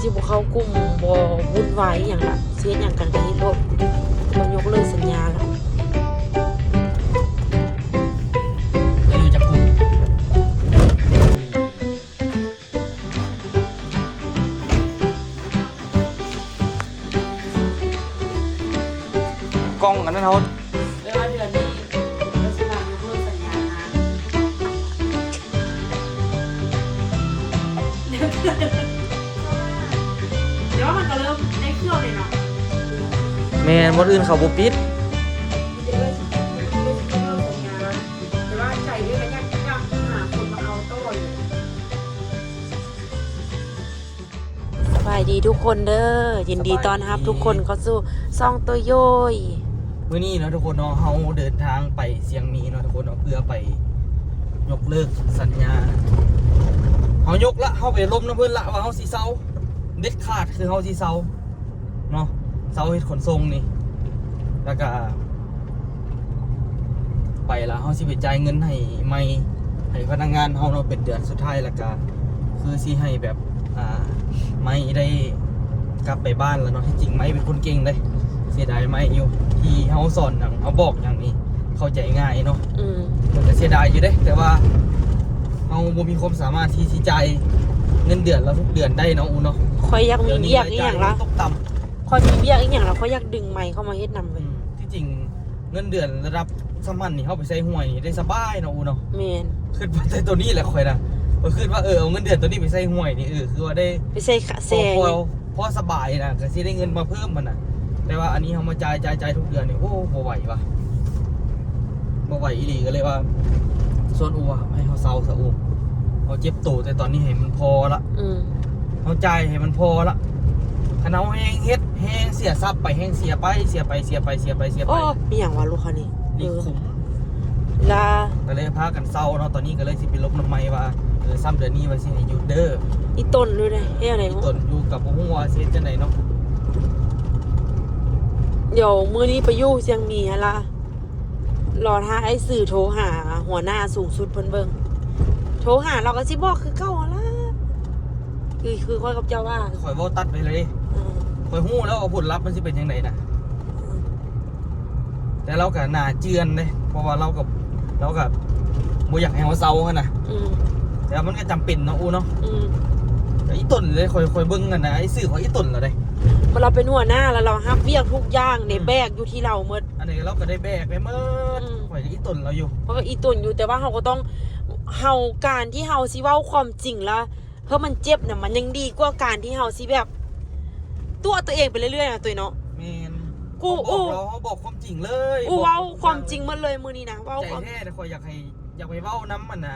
ຊິບໍ່ເຂົ້າກຸ່ມ ບໍ່ວຸ່ນວາຍອີ່ຫຍັງລະ ຊິເຮັດຫຍັງກັນກໍເຮັດໂລດ ບໍ່ຍົກເລີກສັນຍາລະ. ເອີ ຈັບກຸ່ມ ກ້ອງອັນນັ້ນເຮົາ ແປວ່າເດືອນນີ້ກໍຊິມາຍົກເລີກສັນຍານະ ແຕ່ວ່າມັນກໍເລີ່ມໄດ້ເຄື່ອງເລີຍເນາະ. ແມ່ນ ບ່ອນອື່ນເຂົາບໍ່ປິດ. ແຕ່ວ່າໃຈເອື້ອຍກໍຢາກ ຢາກຫາຄົນມາເອົາຕໍ່ຢູ່. ສະບາຍດີທຸກຄົນເດີ ຍິນດີຕ້ອນຮັບທຸກຄົນເຂົ້າສູ່ຊ່ອງໂຕໂຢຍ. ມື້ນີ້ເນາະທຸກຄົນເນາະ ເຮົາເດີນທາງໄປຊຽງມີເນາະທຸກຄົນເນາະ ເພື່ອໄປຍົກເລີກສັນຍາ. ເຮົາຍົກລະ ເຮົາໄປລົມນຳເພິ່ນລະວ່າເຮົາຊິເຊົາ ເດັດຂາດຄືເຮົາຊິເຊົາ ເນາະ ເຊົາເຮັດຂົນສົ່ງນີ້ ແລ້ວກະໄປລະ ເຮົາຊິໄປຈ່າຍເງິນໃຫ້ໃໝ່ ໃຫ້ພະນັກງານເຮົາເນາະ ເປັນເດືອນສຸດທ້າຍ ແລ້ວກະຄືຊິໃຫ້ແບບ ອ່າ ໃໝ່ໄດ້ກັບໄປບ້ານລະເນາະ. ທີ່ຈິງໃໝ່ເປັນຄົນເກັ່ງເດ້ ເສຍດາຍໃໝ່ຢູ່ ທີ່ເຮົາສອນຫຍັງ ເຮົາບອກຫຍັງນີ້ເຂົ້າໃຈງ່າຍເນາະ. ອືມ ເພິ່ນກະເສຍດາຍຢູ່ເດ້ ແຕ່ວ່າເຮົາບໍ່ມີຄວາມສາມາດທີ່ຊິຈ່າຍເງິນເດືອນລະທຸກເດືອນໄດ້ເນາະ ອູເນາະ. ຂ້ອຍຢາກມີວຽກອີ່ຫຍັງລະ ຂ້ອຍມີວຽກອີ່ຫຍັງລະ ຂ້ອຍຢາກດຶງໃໝ່ເຂົ້າມາເຮັດນຳເລີຍ. ອືມ ທີ່ຈິງເງິນເດືອນລະດັບສ່ຳນັ້ນນີ້ ເຮົາໄປໃສ່ຫວຍນີ້ໄດ້ສະບາຍເນາະ ອູເນາະ. ແມ່ນ ຄິດວ່າແຕ່ໂຕນີ້ແຫຼະຂ້ອຍນະ ຂ້ອຍຄິດວ່າ ເອີ ເອົາເງິນເດືອນໂຕນີ້ໄປໃສ່ຫວຍນີ້ ເອີ ຄືວ່າໄດ້ໄປໃສ່ຂະແຊ ພໍ ພໍສະບາຍນະ ກະຊິໄດ້ເງິນມາເພີ່ມຫັ້ນນະ. ແຕ່ວ່າອັນນີ້ເຮົາມາຈ່າຍ ຈ່າຍ ຈ່າຍທຸກເດືອນນີ້ ໂອ້ ບໍ່ໄຫວວ່າ ບໍ່ໄຫວອີ່ຫຼີ ກໍເລີຍວ່າ ຊວນອູວ່າໃຫ້ເຮົາເຊົາຊະອູ ເຮົາເຈັບໂຕແຕ່ຕອນນີ້ໃຫ້ມັນພໍລະ. ອືມ ເຮົາຈ່າຍໃຫ້ມັນພໍລະ ຄັນເຮົາແຮງເຮັດ ແຮງເສຍຊັບໄປ ແຮງເສຍໄປ ເສຍໄປ ເສຍໄປ ເສຍໄປ ເສຍໄປ. ໂອ້ ມີຫຍັງວະລູກຄັນນີ້? ນີ້ ເອີ ຄຸ້ມລະ ກໍເລີຍພາກັນເຊົາເນາະ. ຕອນນີ້ກໍເລີຍຊິໄປລົມນຳໃໝ່ວ່າ ເອີ ຊ້ຳເດືອນນີ້ວ່າຊິໃຫ້ຢຸດເດີ. ອີ່ຕົນຢູ່ໃດ ເຮັດແນວໃດ? ອີ່ຕົນຢູ່ ກໍບໍ່ຮູ້ວ່າຊິເຮັດຈັ່ງໃດເນາະ. ດຽວມື້ນີ້ໄປຢູ່ຊຽງໝີຫັ້ນລະ ລໍຖ້າອ້າຍສື່ໂທຫາຫົວໜ້າສູງສຸດເພິ່ນເບິ່ງ ໂທຫາລາວກໍຊິບອກຄືເກົ່າຫັ້ນລະ. ຄື ຄືຂ້ອຍກັບເຈົ້າວ່າ ຂ້ອຍເວົ້າຕັດໄປເລີຍ ເອີ ຂ້ອຍຮູ້ແລ້ວວ່າຜົນລັບມັນຊິເປັນຈັ່ງໃດນະ. ອືມ ແຕ່ລາວກໍໜ້າເຈື່ອນເດ້ ເພາະວ່າລາວກໍ ລາວກໍບໍ່ຢາກໃຫ້ເຮົາເຊົາຫັ້ນນະ. ອືມ ແຕ່ວ່າມັນກໍຈຳເປັນເນາະ ອູເນາະ. ອືມ ແຕ່ອີ່ຕົນເດ້ ຂ້ອຍ ຂ້ອຍເບິ່ງຫັ້ນນະ ອ້າຍສື່ຂ້ອຍອີ່ຕົນລະເດ້ ເພາະລາວເປັນຫົວໜ້າ ແລ້ວລາວຮັບວຽກທຸກຢ່າງເດ້ ອືມ ແບກຢູ່ທີ່ລາວໝົດ. ອັນນີ້ລາວກໍໄດ້ແບກໄດ້ໝົດ. ອືມ ຂ້ອຍກໍອີ່ຕົນລາວຢູ່ ຂ້ອຍກໍອີ່ຕົນຢູ່ ແຕ່ວ່າເຮົາກໍຕ້ອງ ເຮົາ ການທີ່ເຮົາຊິເວົ້າຄວາມຈິງລະ ເພາະມັນເຈັບນະ ມັນຍັງດີກວ່າການທີ່ເຮົາຊິແບບຕົວະຕົວເອງໄປເລື້ອຍໆນະ ໂຕຍເນາະ. ແມ່ນ ກູ ເຮົາບອກ ອູ ເຮົາບອກຄວາມຈິງເລີຍ ອູ ເວົ້າຄວາມຈິງໝົດເລີຍມື້ນີ້ນະ ເວົ້າຄວາມ ໃຈແທ້ ແຕ່ຂ້ອຍຢາກໃຫ້ ຢາກໄປເວົ້ານຳອັນນ່າ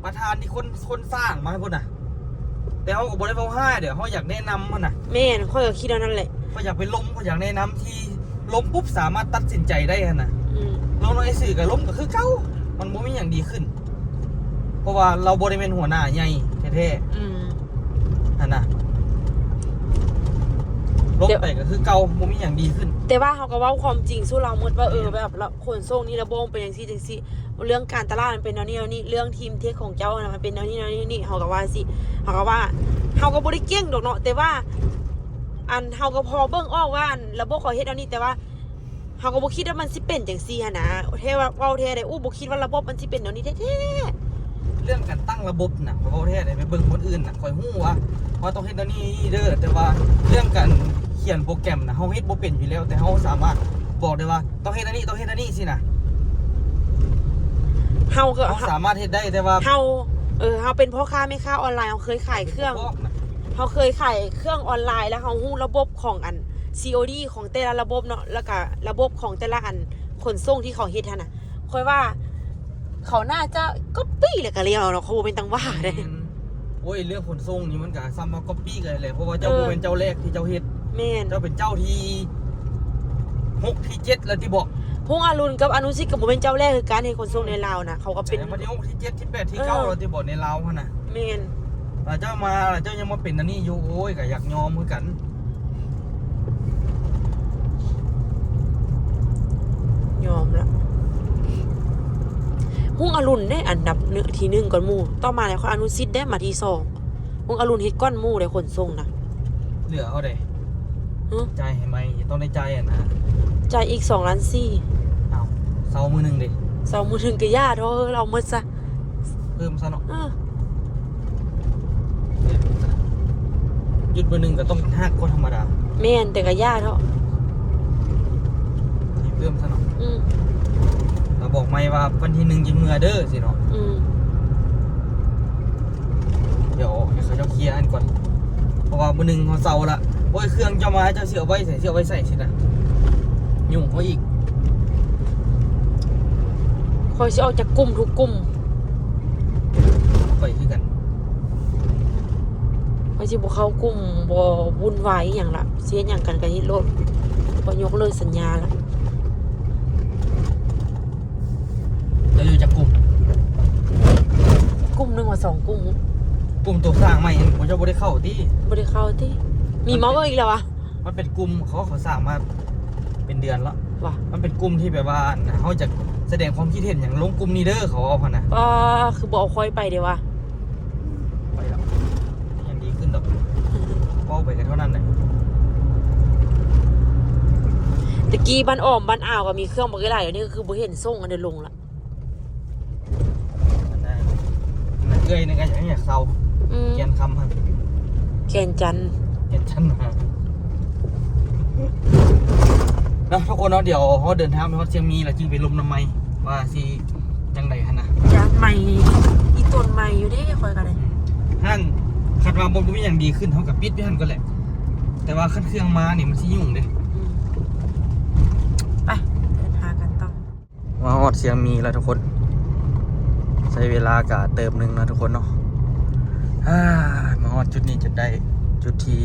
ປະທານທີ່ຄົນ ຄົນສ້າງມາພຸ້ນນະ ແຕ່ເຮົາກໍບໍ່ໄດ້ເວົ້າຮ້າຍເດ້ ເຮົາຢາກແນະນຳຫັ້ນນະ. ແມ່ນ ຂ້ອຍກໍຄິດແນວນັ້ນແຫຼະ ຂ້ອຍຢາກໄປລົມ ຂ້ອຍຢາກແນະນຳທີ່ລົມປຸບສາມາດຕັດສິນໃຈໄດ້ຫັ້ນນະ. ອືມ ລົມນຳອ້າຍສື່ກໍລົມກໍຄືເກົ່າ ມັນບໍ່ມີຫຍັງດີຂຶ້ນ ເພາະວ່າລາວບໍ່ໄດ້ແມ່ນຫົວໜ້າໃຫຍ່ແທ້ໆ. ອືມ ຫັ້ນນະ ລົມໄປກໍຄືເກົ່າ ບໍ່ມີຫຍັງດີຂຶ້ນ. ແຕ່ວ່າເຮົາກໍເວົ້າຄວາມຈິງສູ່ລາວໝົດວ່າ ເອີ ແບບ ຂົນສົ່ງນີ້ລະບົບເປັນຈັ່ງຊີ້ຈັ່ງຊີ້ ເລື່ອງການຕະຫຼາດມັນເປັນແນວນີ້ແນວນີ້ ເລື່ອງທີມເທັກຂອງເຈົ້ານະມັນເປັນແນວນີ້ແນວນີ້ ເຮົາກໍວ່າຈັ່ງຊີ້ ເຮົາກໍວ່າ ເຮົາກໍບໍ່ໄດ້ເກັ່ງດອກເນາະ ແຕ່ວ່າ ອັນ ເຮົາກໍພໍເບິ່ງອອກວ່າ ອັນ ລະບົບເຂົາເຮັດແນວນີ້ ແຕ່ວ່າ ເຮົາກໍບໍ່ຄິດວ່າມັນຊິເປັນຈັ່ງຊີ້ຫັ້ນນະ ແທ້ວ່າ ເວົ້າແທ້ເດ້ ອູ ບໍ່ຄິດວ່າລະບົບມັນຊິເປັນແນວນີ້ແທ້ໆ. ເລື່ອງການຕັ້ງລະບົບນະ ຂ້ອຍເວົ້າແທ້ເດ້ ໄປເບິ່ງຄົນອື່ນນະ ຂ້ອຍຮູ້ວ່າ ວ່າຕ້ອງເຮັດແນວນີ້ເດີ ແຕ່ວ່າເລື່ອງການຂຽນໂປຣແກຣມນະ ເຮົາເຮັດບໍ່ເປັນຢູ່ແລ້ວ ແຕ່ເຮົາສາມາດບອກໄດ້ວ່າ ຕ້ອງເຮັດອັນນີ້ ຕ້ອງເຮັດອັນນີ້ຊີ້ນະ ເຮົາກໍ ເຮົາສາມາດເຮັດໄດ້ ແຕ່ວ່າເຮົາ ເອີ ເຮົາເປັນພໍ່ຄ້າແມ່ຄ້າອອນລາຍ ເຮົາເຄີຍຂາຍເຄື່ອງ ເຮົາເຄີຍຂາຍເຄື່ອງອອນລາຍ ແລ້ວເຮົາຮູ້ລະບົບຂອງອັນ ຊີໂອດີ ຂອງແຕ່ລະລະບົບເນາະ ແລ້ວກະລະບົບຂອງແຕ່ລະອັນຂົນສົ່ງທີ່ເຂົາເຮັດຫັ້ນນະ ຂ້ອຍວ່າເຂົາໜ້າຈະກັອບປີ້ແລ້ວກະແລ້ວເນາະ ເຂົາບໍ່ແມ່ນຈັ່ງວ່າເດ້. ແມ່ນ ໂອ້ຍ ເລື່ອງຂົນສົ່ງນີ້ມັນກະສ່ຳວ່າກັອບປີ້ກັນແຫຼະ ເພາະວ່າເຈົ້າ ເອີ ບໍ່ແມ່ນເຈົ້າແລກທີ່ເຈົ້າເຮັດ. ແມ່ນ ເຈົ້າເປັນເຈົ້າທີຫົກທີເຈັດແລ້ວຕິເບາະ. ຮຸ່ງອາລຸນກັບອະນຸສິດກໍບໍ່ແມ່ນເຈົ້າແລກຄືກັນເຮັດຂົນສົ່ງໃນລາວນະ ເຂົາກໍເປັນ ແຕ່ວ່າທີຫົກທີເຈັດທີແປດທີເກົ້າ ເອີ ແລ້ວຕິເບາະໃນລາວຫັ້ນນະ. ແມ່ນ ລະເຈົ້າມາ ລະເຈົ້າຍັງມາເປັນອັນນີ້ຢູ່ ໂອ້ຍ ກໍຢາກຍອມຄືກັນ ຍອມລະ. ຮຸ່ງອາລຸນເດ້ອັນດັບທີໜຶ່ງກ່ອນໝູ່ ຕໍ່ມາແລ້ວຄ່ອຍອະນຸສິດເດ້ມາທີສອງ ຮຸ່ງອາລຸນເຮັດກ່ອນໝູ່ເດ້ຂົນສົ່ງນະ. ເຫຼືອເຮົາເດ້ ຮະ? ຈ່າຍໃຫ້ໃໝ່ ຕ້ອງໄດ້ຈ່າຍຫັ້ນນະ ຈ່າຍອີກສອງລ້ານສີ່. ອ້າວ ເຊົ່າມື້ໜຶ່ງເດ້ ເຊົ່າມື້ໜຶ່ງກໍຢ່າເທາະ ເອີ ເອົາໝົດຊະ ເພີ່ມຊະເນາະ. ເອີ ຢຸດມື້ໜຶ່ງກໍຕ້ອງຫັກກວ່າທຳມະດາ. ແມ່ນ ແຕ່ກໍຢ່າເທາະ ໃຫ້ເພີ່ມຊະເນາະ. ອືມ ແລ້ວບອກໃໝ່ວ່າວັນທີໜຶ່ງຈຶ່ງເມືອເດີ ຊີ້ເນາະ. ອືມ ດຽວໃຫ້ເຂົາເຈົ້າເຄຍອັນກ່ອນ ເພາະວ່າມື້ໜຶ່ງເຮົາເຊົາລະ ໂອ້ຍ ເຄື່ອງເຈົ້າມາ ເຈົ້າຊິເອົາໄວ້ໃສ ຊິເອົາໄວ້ໃສ ຊີ້ນະ ຫຍຸ້ງເຮົາອີກ. ຂ້ອຍຊິອອກຈາກກຸ່ມທຸກກຸ່ມ ຂ້ອຍຄືກັນ ຂ້ອຍຊິບໍ່ເຂົ້າກຸ່ມ ບໍ່ວຸ່ນວາຍອີ່ຫຍັງລະ ຊິເຮັດຫຍັງກັນກໍເຮັດໂລດ ຂ້ອຍຍົກເລີກສັນຍາລະ. ເຈົ້າຢູ່ຈັກກຸ່ມ? ກຸ່ມໜຶ່ງວ່າສອງກຸ່ມ? ກຸ່ມຕົວສ້າງໃໝ່ຫັ້ນ ພວກເຈົ້າບໍ່ໄດ້ເຂົ້າຕິ? ບໍ່ໄດ້ເຂົ້າຕິ? ມີມາເບິ່ງອີກແລ້ວວະ? ມັນເປັນກຸ່ມ ເຂົາ ເຂົາສ້າງມາເປັນເດືອນແລ້ວ ວ່າ ມັນເປັນກຸ່ມທີ່ແບບວ່າ ອັນ ເຮົາຈະສະແດງຄວາມຄິດເຫັນຫຍັງລົງກຸ່ມນີ້ເດີ ເຂົາເວົ້າຫັ້ນນະ. ອໍ ຄືບໍ່ເອົາຂ້ອຍໄປເດວະ? ໄປແລ້ວ ຍັງດີຂຶ້ນດອກ ເວົ້າໄປກໍເທົ່ານັ້ນແຫຼະ. ຕະກີ້ບ້ານອອມ ບ້ານອາວກໍມີເຄື່ອງບັກຫຼາຍ ດຽວນີ້ກໍຄືບໍ່ເຫັນສົ່ງອັນໃດລົງລະ. ອັນນັ້ນ ເອື້ອຍໜຶ່ງກໍຢາກເຊົ່າ ອືມ ແກ່ນຄຳຫັ້ນ ແກ່ນຈັນ ແກ່ນຈັນເນາະ ທຸກຄົນເນາະ. ດຽວເຮົາເດີນທາງໄປຮອດຊຽງໝີ ແລ້ວຈຶ່ງໄປລົມນຳໃໝ່ ວ່າຊິຈັ່ງໃດຫັ້ນນະ. ຢ້ານໃໝ່ ອີ່ຕົນໃໝ່ຢູ່ເດ້ ຂ້ອຍກໍໄດ້. ຫັ້ນ ຄັນວ່າບໍ່ມີຫຍັງດີຂຶ້ນ ເຮົາກໍປິດໄວ້ຫັ້ນກ່ອນແຫຼະ ແຕ່ວ່າຄັນເຄື່ອງມານີ້ມັນຊິຫຍຸ້ງເດ້. ອືມ ໄປ ເດີນຫາກັນຕໍ່. ມາຮອດຊຽງໝີແລ້ວທຸກຄົນ ໃຊ້ເວລາກະເຕີບໜຶ່ງເນາະທຸກຄົນເນາະ. ອາ ມາຮອດຈຸດນີ້ຈົນໄດ້ ຈຸດທີ່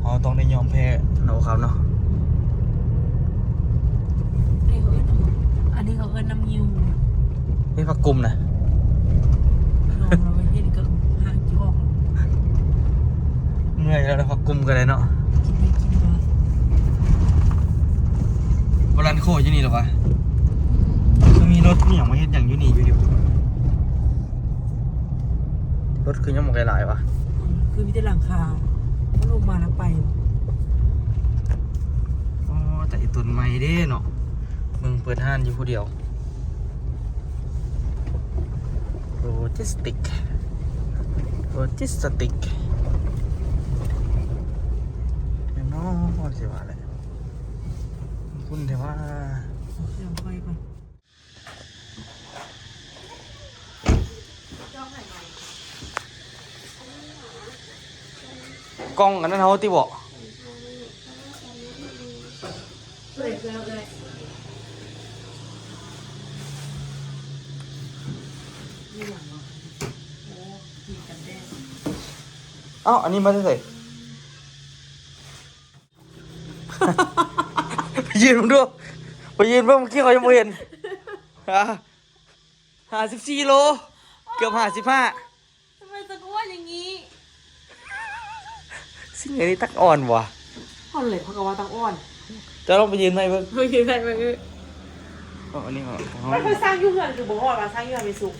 ເຮົາຕ້ອງໄດ້ຍອມແພ້ເນາະ ເຂົາເນາະ. ອັນນີ້ເຂົາເອີ້ນ ອັນນີ້ເຂົາເອີ້ນນ້ຳງິ່ວ ເຮັດຜັກກຸມນະ ລອງເອົາໄປເຮັດກໍຫາກິນອອກ. ເມື່ອຍແລ້ວ ແລ້ວພັກກຸ່ມກໍໄດ້ເນາະ ກິນໄດ້ກິນບໍ່? ບໍ່ລັນໂຄຢູ່ນີ້ລະວະ? ຄືມີລົດມີຫຍັງມາເຮັດຫຍັງຢູ່ນີ້ຢູ່ ລົດຄືຍັງບໍ່ໄກຫຼາຍວະ? ອືມ ຄືມີແຕ່ຫຼັງຄາ ລົງມາແລ້ວໄປ. ອໍ ແຕ່ອີ່ຕົນໃໝ່ເດ້ເນາະ ເບິ່ງເປີດຮ້ານຢູ່ຜູ້ດຽວ. ໂລຈິສຕິກ ໂລຈິສຕິກ ແນ່ນອນ ຊິວ່າແຫຼະ ຄຸ້ນແທ້ວ່າ ເຄື່ອງໄຟກ່ອນ. ກ່ອງອັນນັ້ນເຮົາຕິເບາະ? ເອື້ອຍ ເອື້ອຍ ເອື້ອຍ ມີຫຍັງບໍ່? ໂອ້ ມີກັນແດດ. ເອົ້າ ອັນນີ້ມາແຕ່ໃສ? ໄປຢືນເບິ່ງດູ ໄປຢືນເບິ່ງ ເມື່ອກີ້ຂ້ອຍຍັງບໍ່ເຫັນ. ອາ ຫ້າສິບສີ່ໂລ ເກືອບຫ້າສິບຫ້າ. ทำไมจะอ้วนอย่างนี้? ສິ່ງອັນນີ້ຕັກອ່ອນຫວາ? ເຮົາເລີຍ ເຂົາກໍວ່າຕັກອ່ອນ. ເຈົ້າລອງໄປຢືນໃໝ່ເບິ່ງ ເຮົາຢືນໃໝ່ເບິ່ງ. ເອົາອັນນີ້ ມັນຄືສ້າງຢູ່ເຮືອນຄືບໍ່ຮອດວ່າ ສ້າງຢູ່ເຮືອນແມ່ສຸກ.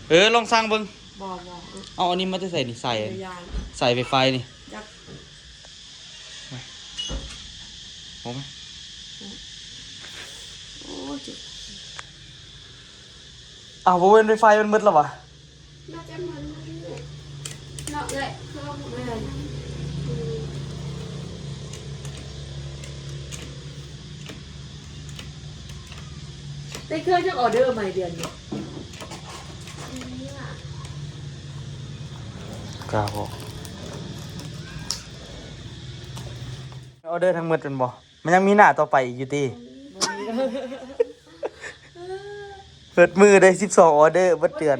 ເອີ ລອງສ້າງເບິ່ງ. ບໍ່ ບໍ່ ເອົາອັນນີ້ມາແຕ່ໃສນີ້? ສາຍ ສາຍໄຟຟ້ານີ້ ຈັກ ໂອ້ຍ ໂອ້ຍ ເຈັບ. ອ້າວ ບໍ່ແມ່ນໄຟຟ້າມັນໝົດແລ້ວຫວາ? ໜ້າຈະໝົດມື້ນີ້ເນາະເອື້ອຍ ຄືວ່າໝົດມື້. ໄດ້ເຄື່ອງຈັກອໍເດີໃໝ່ເດືອນນີ້? ເກົ້າ ອໍເດີທັງໝົດແມ່ນບໍ່? ມັນຍັງມີໜ້າຕໍ່ໄປອີກຢູ່ຕິ? ເບິດມື້ໄດ້ສິບສອງອໍເດີ ເບິດເດືອນ.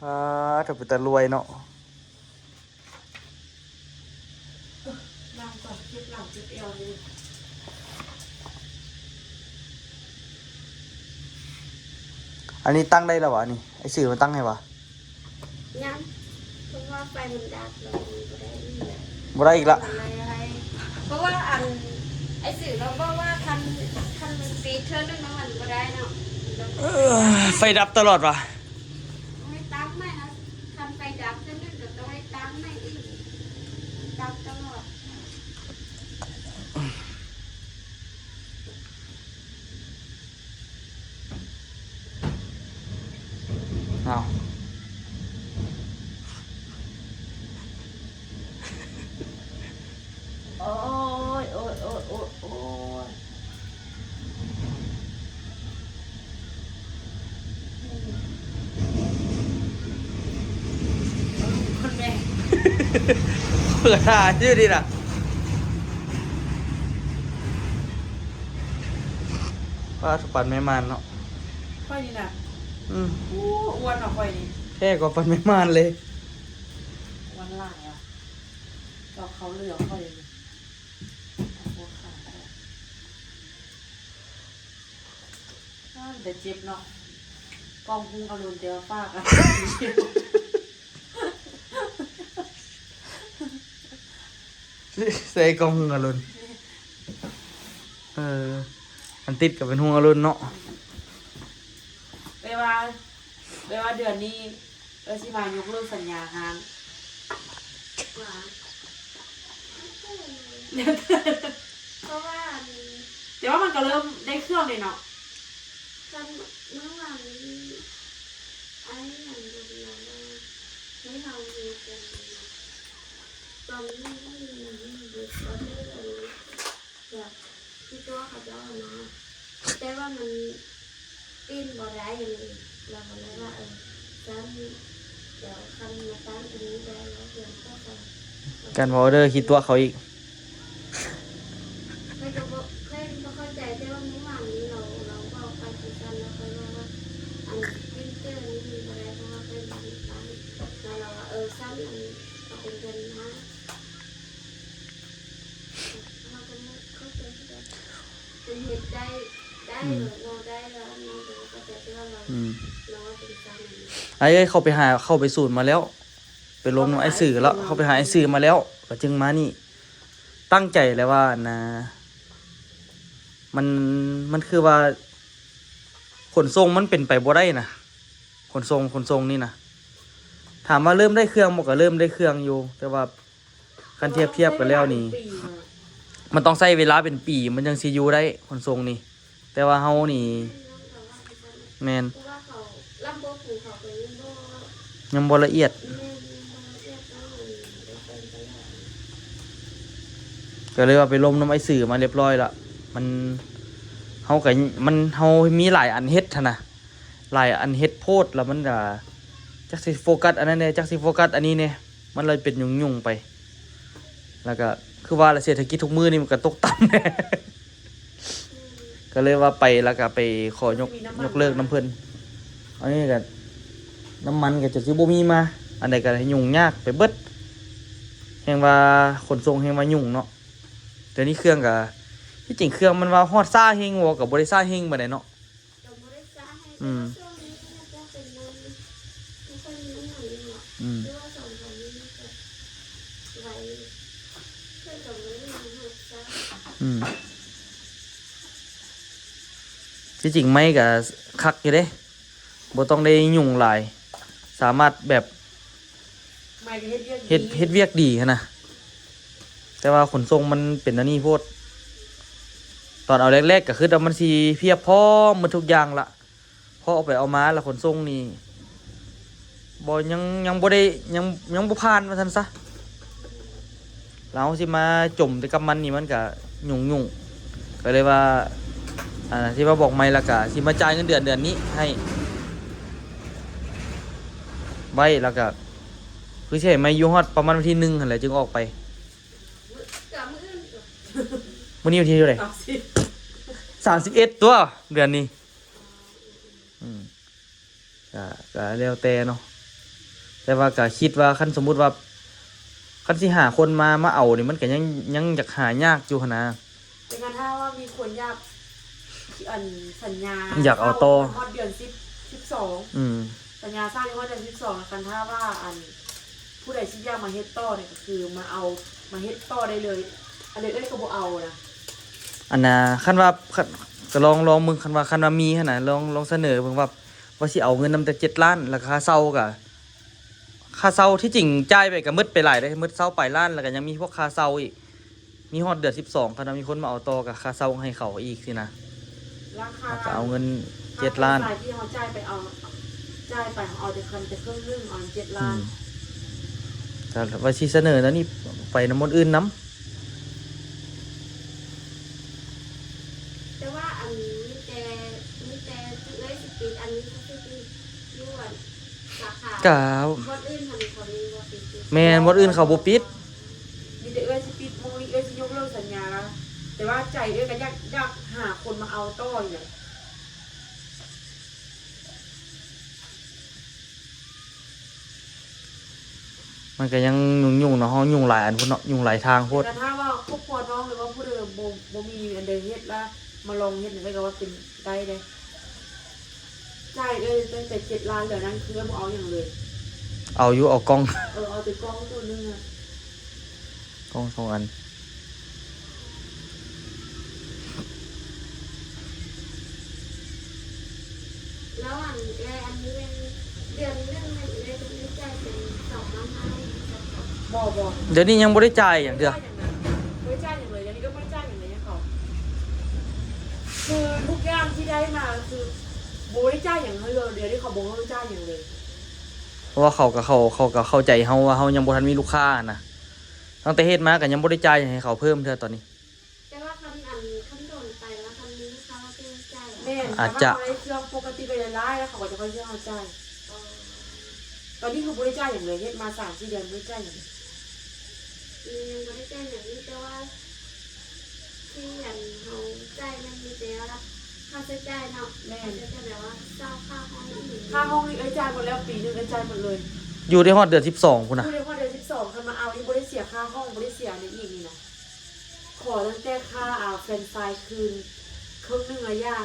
ອາ ເປັນຕາລວຍເນາະ. ອັນນີ້ຕັ້ງໄດ້ແລ້ວຫວານີ້? ໄອ້ຊື່ມາຕັ້ງໃຫ້ຫວາ? ຍັງ ເພາະວ່າໄຟມັນດັບແລ້ວມັນບໍ່ໄດ້ອີກແລ້ວ ບໍ່ໄດ້ອີກລະ ເພາະວ່າອັນ ໄອ້ຊື່ລາວບອກວ່າຄັນ ຄັນມັນປິດເທື່ອໜຶ່ງແລ້ວມັນບໍ່ໄດ້ເນາະ. ເອີ ໄຟດັບຕະຫຼອດຫວາ? ຕ້ອງໄດ້ຕັ້ງໃໝ່ນະ ຄັນໄຟດັບເທື່ອໜຶ່ງກໍຕ້ອງໄດ້ຕັ້ງໃໝ່ອີກ ຕ ຕະຫຼອດ. ອ້າວ ໂອ້ຍ ໂອ້ຍ ໂອ້ຍ ໂອ້ຍ ໂອ້ຍ. ຄົນແມ່ ເປີດຫາຢູ່ນີ້ນະ. ປາດ ປານແມ່ມ່ານເນາະ ຂ້ອຍນີ້ນະ. ອືມ ໂອ້ ອ້ວນເນາະຂ້ອຍນີ້ ແທ້ກວ່າປານແມ່ມ່ານເລີຍ ອ້ວນຫຼາຍອະ. ເຈົ້າເຂົ້າເຫຼືອຂ້ອຍ ເອົາຫົວຂາອອກ. ອ້າ ແຕ່ເຈັບເນາະ ກ້ອງຮຸ່ງອະລຸນ ແຕ່ວ່າປາກອະ ໃສ່ກ້ອງຮຸ່ງອະລຸນ. ເອີ ອັນຕິດກໍເປັນຮຸ່ງອະລຸນເນາະ. ແປວ່າ ແປວ່າເດືອນນີ້ ເອື້ອຍຊິມາຍົກເລີກສັນຍາຮ້ານ. ເພາະວ່າອັນ ແຕ່ວ່າມັນກໍເລີ່ມໄດ້ເຄື່ອງເລີຍເນາະ. ຕອນມື້ວານນີ້ ອ້າຍຫຍັງ ເພິ່ນເວົ້າວ່າໃຫ້ເຮົາຢູ່ກັນ ຕອນນີ້ ເຮົາເຮັດອອເດີອັນ ແບບທີ່ຕົວະເຂົາເຈົ້າຫັ້ນນະ ແຕ່ວ່າມັນປິ່ນບໍ່ໄດ້ ລາວກໍເລີຍວ່າ ເອີ ຊັ້ນ ດຽວຄັນມາຕັ້ງອັນນີ້ໄດ້ ລາວເພິ່ນກໍຈະ ການເວົ້າເດີ ຂີ້ຕົວະເຂົາອີກ. ຂ້ອຍກໍບໍ່ ຂ້ອຍບໍ່ເຂົ້າໃຈ ແຕ່ວ່າມື້ວານນີ້ລາວ ລາວເວົ້າໄປຈັ່ງຊັ້ນ ລາວກໍເລີຍວ່າ ອັນ ປຣິນເຕີນີ້ມັນບໍ່ໄດ້ ເພາະວ່າຂ້ອຍບໍ່ໄດ້ຕັ້ງ ລາວວ່າ ເອີ ຊັ້ນ ອັນ ເອົາເປັນເດືອນໜ້າ. ເຮົາກໍບໍ່ເຂົ້າໃຈຄືກັນ ເຮັດໄດ້ ໄດ້ ອືມ ເວົ້າໄດ້ລະ ເຮົາກໍບໍ່ເຂົ້າໃຈ ແຕ່ວ່າລາວ ອືມ ລາວວ່າເປັນຊັ້ນ. ອ້າຍເອີຍ ເຂົ້າໄປຫາ ເຂົ້າໄປສູນມາແລ້ວ ໄປລົມນຳອ້າຍສື່ແລ້ວ ເຂົ້າໄປຫາອ້າຍສື່ມາແລ້ວ ກໍຈຶ່ງມານີ້. ຕັ້ງໃຈແລ້ວວ່າ ອັນນ່າ ມັນ ມັນຄືວ່າຂົນສົ່ງມັນເປັນໄປບໍ່ໄດ້ນະ ຂົນສົ່ງ ຂົນສົ່ງນີ້ນະ. ຖາມວ່າເລີ່ມໄດ້ເຄື່ອງບໍ່ ກໍເລີ່ມໄດ້ເຄື່ອງຢູ່ ແຕ່ວ່າ ຄັນທຽບ ທຽບກັນແລ້ວນີ້ ມັນຕ້ອງໃຊ້ເວລາເປັນປີ ມັນຈັ່ງຊິຢູ່ໄດ້ຂົນສົ່ງນີ້ ແຕ່ວ່າເຮົານີ້ ແມ່ນ ຍັງບໍ່ລະອຽດ ກໍເລີຍວ່າໄປລົມນຳອ້າຍສື່ມາຮຽບຮ້ອຍລະ ມັນ ເຮົາກໍ ມັນ ເຮົາມີຫຼາຍອັນເຮັດຫັ້ນນະ ຫຼາຍອັນເຮັດໂພດ ແລ້ວມັນກໍຈັກຊິໂຟກັສອັນນັ້ນແດ່ ຈັກຊິໂຟກັສອັນນີ້ແດ່ ມັນເລີຍເປັນຫຍຸ້ງໆໄປ. ແລ້ວກໍຄືວ່າລະ ເສດຖະກິດທຸກມື້ນີ້ມັນກໍຕົກຕ່ຳແດ່ ກໍເລີຍວ່າໄປ ແລ້ວກໍໄປຂໍຍົກ ຍົກເລີກນຳເພິ່ນ. ອັນນີ້ກໍນ້ຳມັນກໍຈະຊິບໍ່ມີມາ ອັນໃດກໍຫຍຸ້ງຍາກໄປເບິດ ແຮ່ງວ່າຂົນສົ່ງແຮ່ງວ່າຫຍຸ້ງເນາະ. ດຽວນີ້ເຄື່ອງກໍ ທີ່ຈິງເຄື່ອງມັນວ່າຮອດຊ້າແຮງບໍ່ ກໍບໍ່ໄດ້ຊ້າແຮງປານໃດເນາະ. ອືມ ອືມ ອືມ ທີ່ຈິງໄມ້ກໍຄັກຢູ່ເດ້ ບໍ່ຕ້ອງໄດ້ຫຍຸ້ງຫຼາຍ ສາມາດແບບ ໄມ້ກໍເຮັດວຽກ ເຮັດ ດີ ເຮັດວຽກດີຫັ້ນນະ ແຕ່ວ່າຂົນສົ່ງມັນເປັນອັນນີ້ໂພດ. ຕອນເອົາແລກໆກໍຄິດວ່າມັນຊິພຽບພ້ອມໝົດທຸກຢ່າງລະ ພໍເອົາໄປເອົາມາລະຂົນສົ່ງນີ້ບໍ່ ຍັງ ຍັງບໍ່ໄດ້ ຍັງ ຍັງບໍ່ຜ່ານວ່າຊັ້ນຊະ. ລະເຮົາຊິມາຈົມແຕ່ກັບມັນນີ້ມັນກະຫຍຸ້ງໆ ກະເລີຍວ່າ ອ່າ ຊິມາບອກໃໝ່ ລະກະຊິມາຈ່າຍເງິນເດືອນເດືອນນີ້ໃຫ້ໄວ້ ລະກະຄືຊິໃຫ້ໃໝ່ຢູ່ຮອດປະມານວັນທີໜຶ່ງຫັ້ນແຫຼະຈຶ່ງອອກໄປ. ມື້ນີ້ວັນທີເທົ່າໃດ? ສາມສິບ ສາມສິບເອັດ ຕົວະ ເດືອນນີ້. ອືມ ກະ ກະແລ້ວແຕ່ເນາະ ແຕ່ວ່າກະຄິດວ່າຄັນສົມມຸດວ່າ ຄັນຊິຫາຄົນມາ ມາເອົານີ້ ມັນກະຍັງ ຍັງຢາກຫາຍາກຢູ່ຫັ້ນນະ. ແຕ່ຄັນຖ້າວ່າມີຄົນຢາກ ອັນ ສັນຍາ ຢາກເອົາຕໍ່ ເຊົ່າຮອດເດືອນສິບ ສິບສອງ ອືມ ສັນຍາເຊົ່າຢູ່ຮອດເດືອນສິບສອງ ຄັນຖ້າວ່າ ອັນ ຜູ້ໃດຊິຢາກມາເຮັດຕໍ່ນີ້ ກະຄືມາເອົາ ມາເຮັດຕໍ່ໄດ້ເລີຍ ອັນໃດເອື້ອຍກະບໍ່ເອົານະ. ອັນນ່າ ຄັນວ່າ ຄັນ ກະລອງ ລອງເບິ່ງ ຄັນວ່າ ຄັນວ່າມີຫັ້ນນະ ລອງ ລອງສະເໜີເບິ່ງວ່າ ວ່າຊິເອົາເງິນນຳແຕ່ເຈັດລ້ານ ລະຄ່າເຊົ່າກະ ຄ່າເຊົ່າທີ່ຈິງຈ່າຍໄປກໍໝົດໄປຫຼາຍເດ້ ໝົດຊາວປາຍລ້ານ ແລ້ວກໍຍັງມີພວກຄ່າເຊົ່າອີກ ມີຮອດເດືອນສິບສອງ ຄັນວ່າມີຄົນມາເອົາຕໍ່ກໍຄ່າເຊົ່າໃຫ້ເຂົາອີກຊີ້ນະ ລາຄາ ແລ້ວກໍເອົາເງິນເຈັດລ້ານ ຄ່າໃຊ້ຈ່າຍທີ່ເຮົາຈ່າຍໄປ ເອົາ ຈ່າຍໄປ ເຮົາເອົາແຕ່ຄັນ ແຕ່ເຄິ່ງໜຶ່ງ ເອົາເຈັດລ້ານ ອືມ ກໍວ່າຊິສະເໜີແນວນີ້ໄປນຳບ່ອນອື່ນນຳ. ແຕ່ວ່າອັນມີແຕ່ ມີແຕ່ທີ່ເອື້ອຍຊິປິດ ອັນນີ້ກໍຄືປິດຢູ່ອັນສາຂາ ກະ ບ່ອນອື່ນຫັ້ນເຂົາຍັງບໍ່ປິດຢູ່ ແມ່ນ ບ່ອນອື່ນເຂົາບໍ່ປິດ ມີແຕ່ເອື້ອຍຊິປິດ ໝ່ອງນີ້ເອື້ອຍຊິຍົກເລີກສັນຍາລະ ແຕ່ວ່າໃຈເອື້ອຍກໍຢາກ ຢາກຫາຄົນມາເອົາຕໍ່ຢູ່. ມັນກໍຍັງຫຍຸ້ງໆເນາະ ເຮົາຫຍຸ້ງຫຼາຍອັນພຸ້ນເນາະ ຫຍຸ້ງຫຼາຍທາງໂພດ ແຕ່ຖ້າວ່າຄອບຄົວນ້ອງ ຫຼືວ່າຜູ້ໃດບໍ່ ບໍ່ມີອັນໃດເຮັດລະ ມາລອງເຮັດໃຫ້ເອື້ອຍກໍວ່າເປັນໄດ້ເດ້ ຈ່າຍເອື້ອຍຕັ້ງແຕ່ເຈັດລ້ານແລ້ວ ນັ້ນຄືເອື້ອຍບໍ່ເອົາຫຍັງເລີຍ ເອົາຢູ່ ເອົາກ້ອງ ເອີ ເອົາແຕ່ກ້ອງໂຕໜຶ່ງອະ ກ້ອງສອງອັນ ແລ້ວອັນເອື້ອຍ ອັນນີ້ແມ່ນເດືອນໜຶ່ງແມ່ນເອື້ອຍຕ້ອງໄດ້ຈ່າຍເປັນສອງພັນຫ້າ ບໍ່ ບໍ່ ດຽວນີ້ຍັງບໍ່ໄດ້ຈ່າຍຫຍັງເທື່ອ ບໍ່ໄດ້ຈ່າຍຫຍັງເລີຍ ດຽວນີ້ກໍບໍ່ໄດ້ຈ່າຍຫຍັງເລີຍໃຫ້ເຂົາ ຄືທຸກຢ່າງທີ່ໄດ້ມາກໍຄືບໍ່ໄດ້ຈ່າຍຫຍັງໃຫ້ເລີຍ ດຽວນີ້ເຂົາບໍ່ໃຫ້ຈ່າຍຫຍັງເລີຍ ເພາະວ່າເຂົາກໍ ເຂົາ ເຂົາກໍເຂົ້າໃຈເຮົາວ່າເຮົາຍັງບໍ່ທັນມີລູກຄ້າຫັ້ນນະ ຕັ້ງແຕ່ເຮັດມາກໍຍັງບໍ່ໄດ້ຈ່າຍຫຍັງໃຫ້ເຂົາເພີ່ມເທື່ອຕອນນີ້. ແຕ່ວ່າຄັນອັນ ຄັນໂດນໄປແລ້ວ ຄັນມີລູກຄ້າເຮົາຈຶ່ງຈ່າຍ ແມ່ນ ອາດຈະ ຖ້າເຮົາໄດ້ເຄື່ອງປົກກະຕິໄປຫຼາຍໆ ແລ້ວເຂົາກໍຈະຄ່ອຍເຊື່ອເຮົາຈ່າຍ ເອີ ຕອນນີ້ຄືບໍ່ໄດ້ຈ່າຍຫຍັງເລີຍ ເຮັດມາສາມສີ່ເດືອນບໍ່ໄດ້ຈ່າຍຫຍັງ ຍັງບໍ່ໄດ້ຈ່າຍຫຍັງ ມີແຕ່ວ່າທີ່ອັນເຮົາຈ່າຍແມ່ນມີແຕ່ວ່າຄ່າໃຊ້ຈ່າຍເນາະ ແມ່ນ ຄ່າໃຊ້ຈ່າຍແບບວ່າເຊົ່າ ຄ່າຫ້ອງອີ່ຫຍັງ ຄ່າຫ້ອງນີ້ເອື້ອຍຈ່າຍໝົດແລ້ວ ປີໜຶ່ງເອື້ອຍຈ່າຍໝົດເລີຍ ຢູ່ໄດ້ຮອດເດືອນສິບສອງພຸ້ນນະ ຢູ່ໄດ້ຮອດເດືອນສິບສອງ ຄັນມາເອົານີ້ບໍ່ໄດ້ເສຍຄ່າຫ້ອງ ບໍ່ໄດ້ເສຍຫຍັງອີກນີ້ນະ. ຂໍຕັ້ງແຕ່ຄ່າ ອ່າ ແຟຣນໄຊຄືນເຄິ່ງໜຶ່ງລະຢ່າ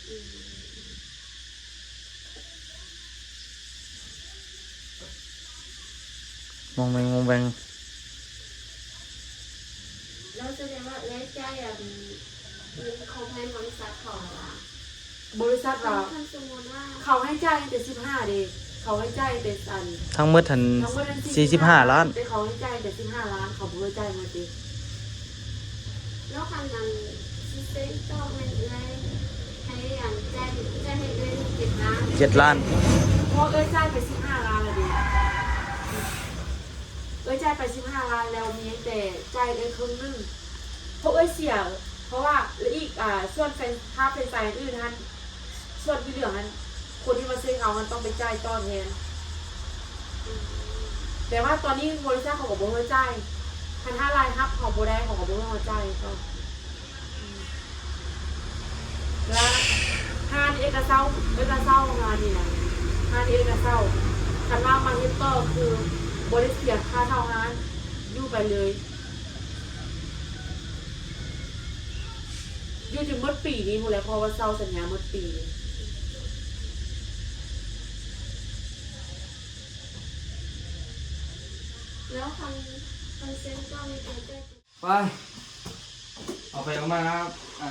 ອືມ ມອງແວງ ມອງແວງ ແລ້ວສະແດງວ່າເອື້ອຍຈ່າຍອັນ ເງິນຂອງໃຫ້ບໍລິສັດເຂົາແລ້ວຫວາ? ບໍລິສັດວ່າ ຄັນ ຄັນສົມມຸດວ່າ ເຂົາໃຫ້ຈ່າຍຕັ້ງແຕ່ສິບຫ້າເດ້ ເຂົາໃຫ້ຈ່າຍແຕ່ອັນ ທັງໝົດຫັ້ນ ທັງໝົດຫັ້ນສີ່ສິບຫ້າລ້ານ ສີ່ສິບຫ້າລ້ານ ແຕ່ເຂົາໃຫ້ຈ່າຍແຕ່ສິບຫ້າລ້ານ ເຂົາບໍ່ໃຫ້ຈ່າຍໝົດເດ້. ແລ້ວຄັນອັນຊິເຊັນຕໍ່ແມ່ນເອື້ອຍໃຫ້ອັນຈ່າຍ ຈ່າຍໃຫ້ເອື້ອຍເຈັດລ້ານ ເຈັດລ້ານ ເພາະເອື້ອຍຈ່າຍໄປສິບຫ້າລ້ານແລ້ວເດ້. ເອື້ອຍຈ່າຍໄປສິບຫ້າລ້ານແລ້ວ ມີແຕ່ຈ່າຍເອື້ອຍເຄິ່ງໜຶ່ງ ເພາະເອື້ອຍເສຍ ເພາະວ່າ ແລະ ອີກ ອ່າ ສ່ວນແຟຣນ ຄ່າແຟຣນໄຊອື່ນຫັ້ນ ສ່ວນທີ່ເຫຼືອຫັ້ນ ຄົນທີ່ມາເຊັນເອົາຫັ້ນຕ້ອງໄປຈ່າຍຕໍ່ແທນ. ແຕ່ວ່າຕອນນີ້ບໍລິສັດເຂົາກໍບໍ່ໃຫ້ເຮົາຈ່າຍ ຄັນຖ້າລາຍຮັບເຮົາບໍ່ໄດ້ ເຂົາກໍບໍ່ໃຫ້ເຮົາຈ່າຍຕໍ່. ລະຮ້ານເອກະເຊົ່າ ເອກະເຊົ່າຮ້ານນີ້ນະ ຮ້ານເອກະເຊົ່າ ຄັນວ່າມາເຮັດຕໍ່ຄືບໍ່ໄດ້ເສຍຄ່າເຊົ່າຮ້ານ ຢູ່ໄປເລີຍ ຢູ່ຈົນໝົດປີນີ້ພຸ້ນແຫຼະ ເພາະວ່າເຊົ່າສັນຍາໝົດປີນີ້. ແລ້ວຄັນ ຄັນເຊັນກໍມີແຕ່ ໄປ ເອົາໄປເອົາມາ ອ່າ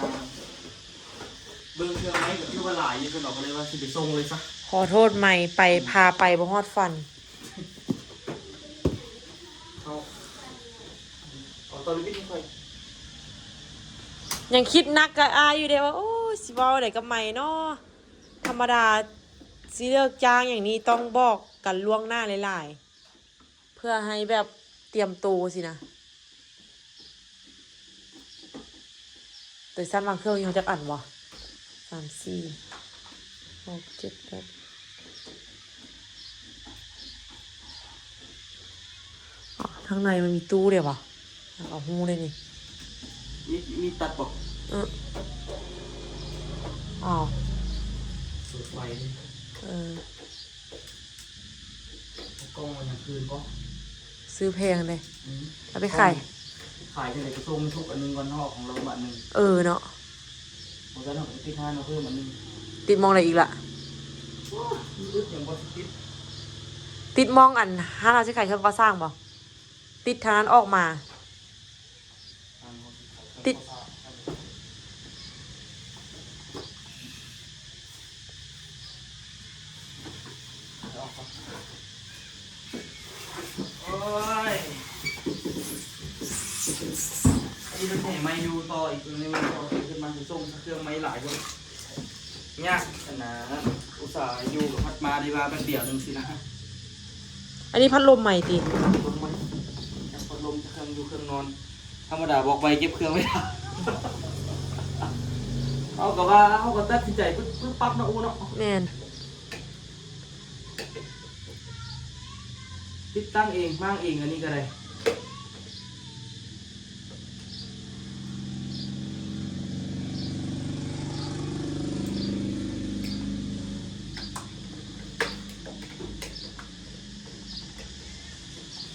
ເບິ່ງເຄື່ອງໄມ້ກໍຖືວ່າຫຼາຍຢູ່ ຊັ້ນດອກ ກໍເລີຍວ່າຊິໄປສົ່ງເລີຍຊະ. ຂໍໂທດໃໝ່ ໄປ ພາໄປບໍ່ຮອດຝັນ. ເອົາ ເອົາຕອນນີ້ປິດໃຫ້ຂ້ອຍ. ຍັງຄິດໜັກກັບອ້າຍຢູ່ເດ້ວ່າ ໂອ້ຍ ຊິເວົ້າໃດກັບໃໝ່ເນາະ. ທຳມະດາຊິເລີກຈ້າງຫຍັງນີ້ ຕ້ອງບອກກັນລ່ວງໜ້າຫຼາຍໆ ເພື່ອໃຫ້ແບບຕຽມໂຕຊີ້ນະ. ໂຕຊັ້ນວາງເຄື່ອງຢູ່ເຮົາຈັກອັນວະ? ສາມ ສີ່ ຫົກ ເຈັດ ແປດ. ອໍ ທາງໃນມັນມີຕູ້ເດ້ວະ? ຢາກເອົາຮູ້ເລີຍນີ້. ມີ ມີຕັດບໍ່? ເອີ. ອ້າວ. ເປີດໄຟເລີຍ. ເອີ. ເອົາກ້ອງໄວ້ກາງຄືນບໍ່? ຊື້ແພງເດ້. ອືມ. ເອົາໄປຂາຍ. ຂາຍຈັ່ງໃດກໍສົ່ງທຸກອັນໜຶ່ງກ່ອນເນາະ ຂອງລາວບາດໜຶ່ງ. ເອີເນາະ. ບໍ່ຊັ້ນເຮົາກໍໄປຕິດຮ້ານເຮົາເພີ່ມອັນໜຶ່ງ. ຕິດໝ່ອງໃດອີກລະ? ໂອ້ຍ ມັນອຶດຫຍັງບໍ່ຊິຕິດ. ຕິດໝ່ອງອັນຮ້ານເຮົາຊິຂາຍເຄື່ອງກໍ່ສ້າງບໍ່? ຕິດທາງນັ້ນອອກມາ. ຕິດ ເອົາ ໂອ້ຍ ອັນນີ້ເພິ່ນໃຫ້ໄມ້ຢູ່ຕໍ່ອີກ ເພິ່ນໃຫ້ໄມ້ຕໍ່ ເພິ່ນມາສົ່ງເຄື່ອງໄມ້ຫຼາຍເດ້ ຍາກອັນນະ ອຸດສ່າຢູ່ກັບພັດມາໄດ້ວ່າແປັບດຽວໜຶ່ງຊີ້ນະ. ອັນນີ້ພັດລົມໃໝ່ຕິ? ພັດລົມໃໝ່ ຈັກພັດລົມ ຈັກເຄື່ອງຢູ່ເຄື່ອງນອນ. ທຳມະດາບອກໄວ້ເກັບເຄື່ອງໄວ້ຖ້າ ເຮົາກໍວ່າ ເຮົາກໍຕັດສິນໃຈປຶບປັບເນາະ ອູເນາະ. ແມ່ນ. ຕິດຕັ້ງເອງ ມ້າງເອງ ອັນນີ້ກໍໄດ້.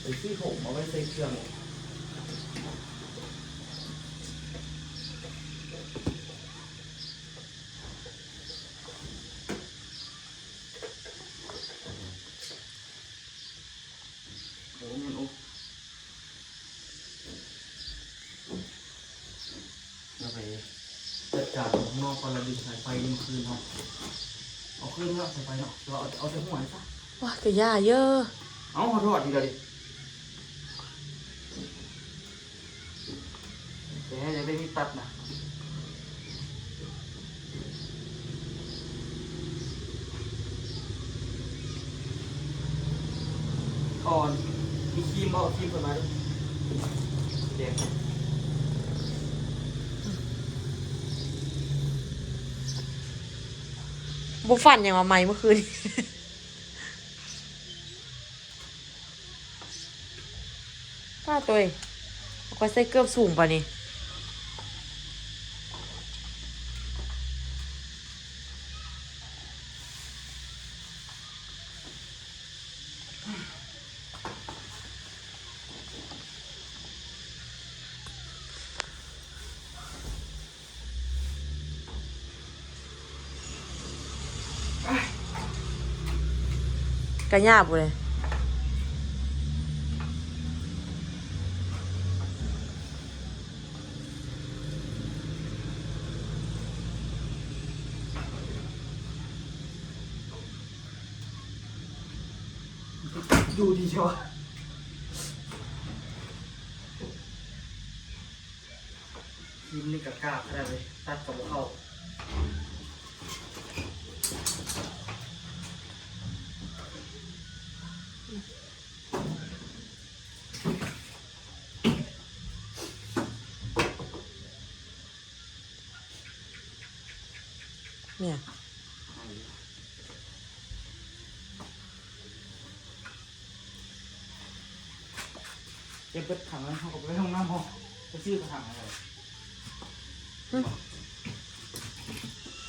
ໄປຊື້ຖົງມາໄວ້ໃສ່ເຄື່ອງ. ໂອ້ ແມ່ນ ໂອ້ ເຮົາໄປຈັດການຂ້າງນອກກ່ອນ ແລ້ວດຶງສາຍໄຟນີ້ມາຄືນເຮົາ. ເອົາຄືນເນາະ ສາຍໄຟເນາະ ແຕ່ວ່າເອົາ ເອົາແຕ່ຫົວນີ້ຊະ. ວ້າ ກະຢ່າເຢີ. ເອົາ ເຮົາຖອດນີ້ລະເດ. ແຕ່ຢາກໄດ້ມີດຕັດນະ. ອ່ອນ ມີຄຣີມບໍ່? ຄຣີມເພິ່ນມາດູ ແດງ. ບໍ່ຝັນຫຍັງວ່າໄໝ້ມື້ຄືນ. ປ້າໂຕຍ ຂ້ອຍໃສ່ເກີບສູງປານນີ້. ກະຫຍ້າພຸ້ນເດ. ຢູ່ດີເຊີວະ. ຄຣີມນີ້ກະກາກຂະໜາດເລີຍ ຕັດກະບໍ່ເຂົ້າ. ແມ່ນ. ເກັບເບິດຖັງແລ້ວ ເຮົາກໍໄປໄວ້ຫ້ອງນ້ຳເຮົາ ໄປຊື້ກະຖາງໃຫ້ເຂົາ. ຫຶ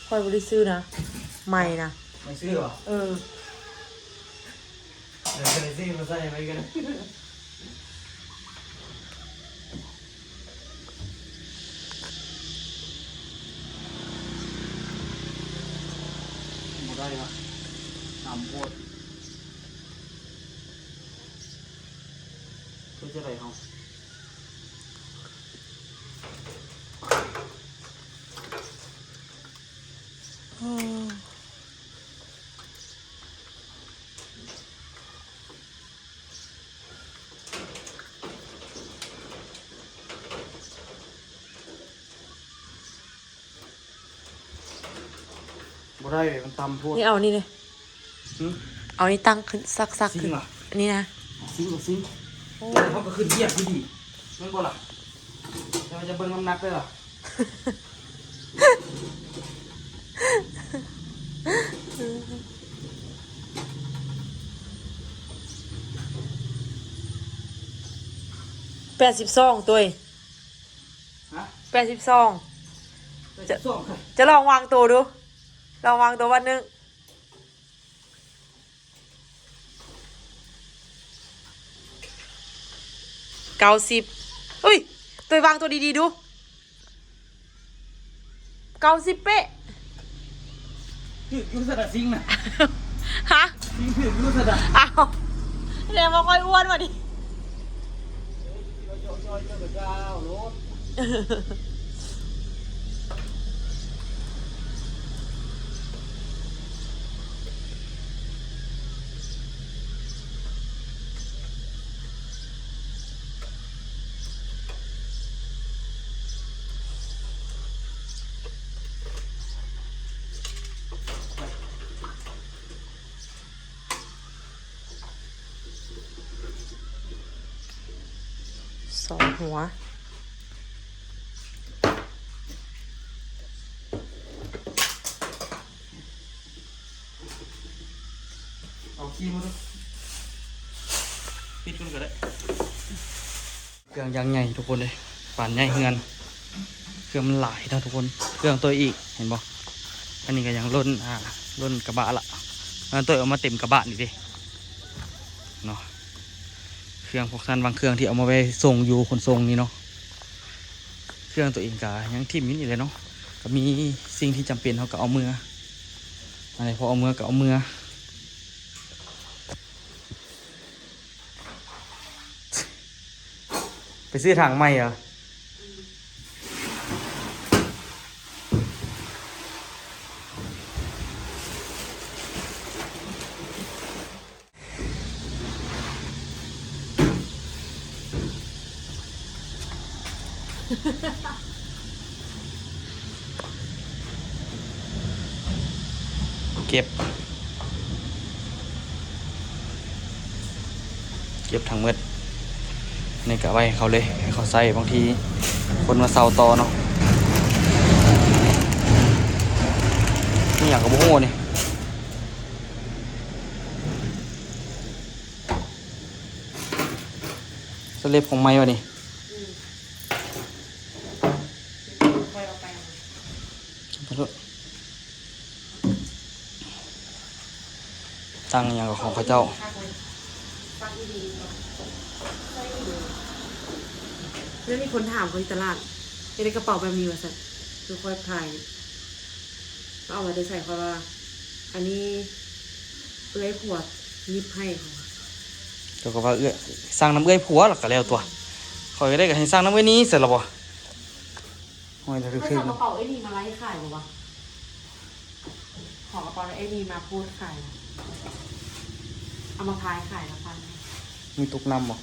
ຂ້ອຍບໍ່ໄດ້ຊື້ນະ ໃໝ່ນະ. ໃໝ່ຊື້ຫວາ? ເອີ. ເອີ ຊື້ມາໃສ່ໄວ້ກັນ. ບໍ່ໄດ້ວະ ຕ່ຳໂພດ. ເຮັດຈັ່ງໃດເຮົາ? ບໍ່ໄດ້ເວີຍ ມັນຕ່ຳໂພດ. ນີ້ ເອົານີ້ເດ. ຫຶ? ເອົານີ້ຕັ້ງຂຶ້ນ ຊັກໆ ຊິງ ຂຶ້ນ ຫວາ? ນີ້ນະ. ຊິງ ຊິງ. ໂອ້ ເຮົາກໍຂຶ້ນຢຽບຢູ່ດີ ແມ່ນບໍ່ລະ? ແຕ່ວ່າຈະເບິ່ງນ້ຳໜັກເດີລະ. ແປດສິບສອງ ໂຕຍ. ຮະ? ແປດສິບສອງ. ແປດສິບສອງ ຈະລອງວາງໂຕດູ ລອງວາງໂຕວັດໜຶ່ງ. ເກົ້າສິບ. ອຸ້ຍ ໂຕຍ ວາງໂຕດີໆດູ. ເກົ້າສິບເປະ. ຖືກຢູ່ຊັ້ນນະ ຊິງນະ. ຮະ? ຊິງຖືກຢູ່ຊັ້ນນະ. ອ້າວ ແສດງວ່າຂ້ອຍອ້ວນຫວານີ້. ສອງຫົວ ເອົາຄີມາດູ ປິດມັນກໍໄດ້. ເຄື່ອງຢ່າງໃຫຍ່ທຸກຄົນເອີຍ ປານໃຫຍ່ເຮືອນ ເຄື່ອງມັນຫຼາຍເນາະທຸກຄົນ. ເຄື່ອງໂຕເອງອີກ ເຫັນບໍ່? ອັນນີ້ກໍຍັງລົ້ນ ອ່າ ລົ້ນກະບະລະ ອັນໂຕເອງເອົາມາເຕັມກະບະນີ້ເດ້ເນາະ. ເຄື່ອງພວກຊັ້ນວາງເຄື່ອງທີ່ເອົາມາໄວ້ສົ່ງຢູ່ຂົນສົ່ງນີ້ເນາະ. ເຄື່ອງໂຕເອງກໍຍັງຖິ້ມຢູ່ນີ້ແຫຼະເນາະ. ກໍມີສິ່ງທີ່ຈຳເປັນເຮົາກໍເອົາເມືອ ອັນໃດພໍເອົາເມືອກໍເອົາເມືອ. ໄປຊື້ຖັງໃໝ່ເຫາະ? ເກັບ ເກັບທັງໝົດ ນີ້ກະໄວ້ໃຫ້ເຂົາເລີຍ ໃຫ້ເຂົາໃຊ້ ບາງທີຄົນມາເຊົ່າຕໍ່ເນາະ. ມີຫຍັງກໍບໍ່ຮູ້ນີ້ ສະເລັບຂອງໃໝ່ວະນີ້. ອືມ ຄ່ອຍເອົາໄປ ເອົາໄປໂລດ. ຕັ້ງຫຍັງກໍຂອງເຂົາເຈົ້າ. ແລ້ວມີຄົນຖາມຂ້ອຍຢູ່ຕະຫຼາດ ເຮັດໃນກະເປົາແບບນີ້ວ່າຊັ້ນ ຄືຂ້ອຍຂາຍນີ້ ເອົາມາແຕ່ໃສ? ຂ້ອຍວ່າ ອັນນີ້ເອື້ອຍຜົວຫຍິບໃຫ້ ເຂົາວ່າ. ເຈົ້າກໍວ່າເອື້ອຍ ສັ່ງນຳເອື້ອຍຜົວລະກໍແລ້ວຕົວະ. ຂ້ອຍກໍໄດ້ກໍໃຫ້ສັ່ງນຳເອື້ອຍນີ້ຊັ້ນລະບໍ່? ຫ້ອຍ ແລ້ວຖືກໆ ເຂົາເຈົ້າເອົາກະເປົາເອື້ອຍນີ້ມາໄລຂາຍບໍ່ວະ? ຂໍກະເປົາເອື້ອຍນີ້ມາໂພສຂາຍ ເອົາມາພາຍຂາຍລະພັນ. ມີຕຸກນ້ຳບໍ່?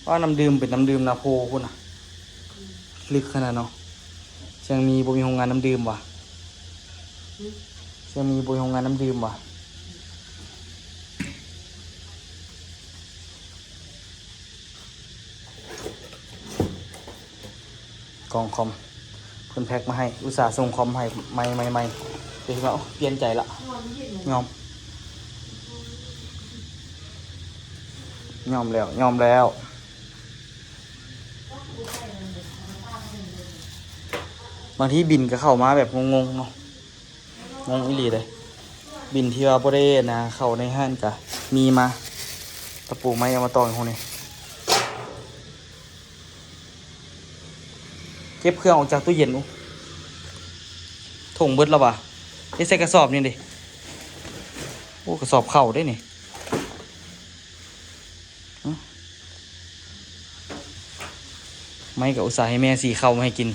ວ່ານ້ຳດື່ມເປັນນ້ຳດື່ມນາໂພພຸ້ນນະ. ອືມ ລຶກຂະໜາດເນາະ. ຊຽງມີບໍ່ມີໂຮງງານນ້ຳດື່ມຫວາ? ຫືມ? ຊຽງມີບໍ່ມີໂຮງງານນ້ຳດື່ມຫວາ? ກ່ອງຄອມ ເພິ່ນແພັກມາໃຫ້ ອຸດສ່າສົ່ງຄອມໃຫ້ໃໝ່ໆ ແຕ່ວ່າ ໂອ້ ປ່ຽນໃຈລະ ຍອມ ຍອມແລ້ວ ຍອມແລ້ວ. ບາງທີບິນກໍເຂົ້າມາແບບງົງໆເນາະ. ງົງອີ່ຫຼີເດ້ ບິນທີ່ວ່າບໍ່ໄດ້ນະ ເຂົ້າໃນຮ້ານກະມີມາ. ຕະປູໄມ້ເອົາມາຕອກຢູ່ນີ້ ເກັບເຄື່ອງອອກຈາກຕູ້ເຢັນ. ໂອ້ ຖົງເບິດລະຫວາ? ເຮັດໃສ່ກະສອບນີ້ເດ້. ໂອ້ ກະສອບເຂົ້າເດ້ນີ້. ໄມ້ກໍອຸດສ່າໃຫ້ແມ່ສີເຂົ້າມາໃຫ້ກິນ.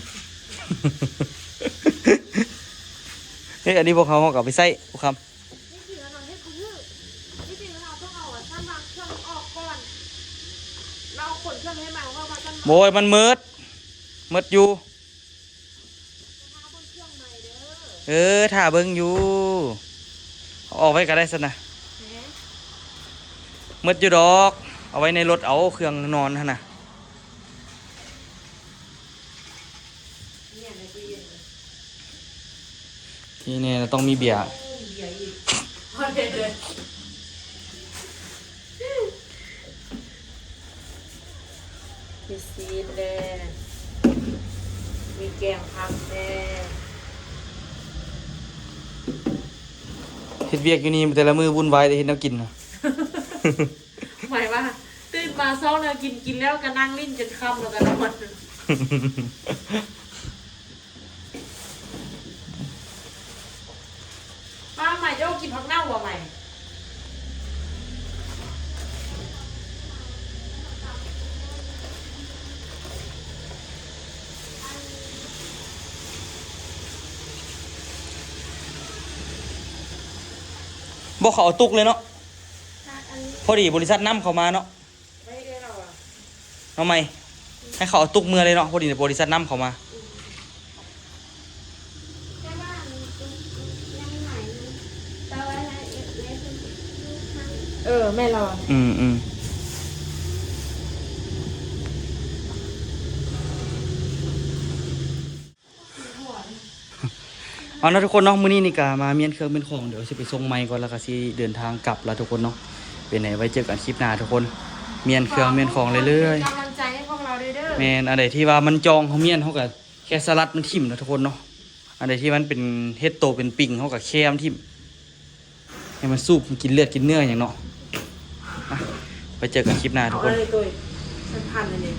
ເອີ ອັນນີ້ພວກເຮົາ ເຮົາກໍເອົາໄປໃຊ້ ຜູ້ຄຳ. ທີ່ຈິງລະເຮົາເຮັດບໍ່ຖືກ ທີ່ຈິງລະເຮົາຕ້ອງເອົາອັນຊັ້ນວາງເຄື່ອງອອກກ່ອນ ແລ້ວເອົາຂົນເຄື່ອງໃຫ້ມາ ເພາະວ່າມັນ ໂອ້ຍ ມັນໝົດ ໝົດຢູ່. ເອີ ຖ້າເບິ່ງຢູ່ ເອົາອອກໄວ້ກໍໄດ້ຊັ້ນນະ. ໝົດຢູ່ດອກ ເອົາໄວ້ໃນລົດເອົາ ເຄື່ອງນອນຫັ້ນນະ. ທີ່ແນ່ຕ້ອງມີເບຍ ເບຍອີກ ພໍໄດ້ເລີຍ. ມີຊີດແດ່ ມີແກງຜັກແດ່. ເຮັດວຽກຢູ່ນີ້ແຕ່ລະມື້ວຸ່ນວາຍ ໄດ້ເຮັດແນວກິນນະ. ໝາຍວ່າຕື່ນມາເຊົ້າແນວກິນ ກິນແລ້ວກໍນັ່ງຫຼິ້ນຈົນຄ່ຳ ແລ້ວກໍນອນ. ປ້າ ໃໝ່ ເຈົ້າກິນຜັກເນົ່າບໍ່ ໃໝ່? ບໍ່ ເຂົາເອົາຕຸກເລີຍເນາະ. ພໍດີບໍລິສັດນຳເຂົ້າມາເນາະ. ໄດ້ເດີລາວອະ ເອົາໃໝ່ ໃຫ້ເຂົາເອົາຕຸກເມືອເລີຍເນາະ ພໍດີບໍລິສັດນຳເຂົ້າມາ. ອືມ ແຕ່ວ່າອັນນີ້ຍັງໃໝ່ຢູ່ ແຕ່ວ່າໃນ ໃນເພິ່ນຢູ່ທາງ ເອີ ເອີ ແມ່ນແລ້ວ. ອືມໆ ເອົາເນາະທຸກຄົນເນາະ, ມື້ນີ້ນີ້ກະມາມ້ຽນເຄື່ອງມ້ຽນຂອງ, ດຽວຊິໄປສົ່ງໄມ້ກ່ອນ ແລ້ວກະຊິເດີນທາງກັບລະທຸກຄົນເນາະ. ເປັນໃດ ໄວ້ເຈີກັນຄລິບໜ້າທຸກຄົນ. ມ້ຽນເຄື່ອງມ້ຽນຂອງເລື້ອຍໆ. ເປັນກຳລັງໃຈໃຫ້ພວກເຮົາເດີ້. ແມ່ນ, ອັນໃດທີ່ວ່າມັນຈອງ ເຮົາມ້ຽນ ເຮົາກະແຄ່ສະຫຼັດມັນຖິ້ມນະທຸກຄົນເນາະ. ອັນໃດທີ່ມັນເປັນ ເຮັດໂຕເປັນປິງ ເຮົາກະແຄ່ມັນຖິ້ມ ໃຫ້ມັນສູບ ມັນກິນເລືອດກິນເນື້ອຫຍັງເນາະ. ອ່ະ ໄວ້ເຈີກັນຄລິບໜ້າທຸກຄົນ. ເອົາເລີຍ ຕຸ້ຍ ສັນພັນອັນນີ້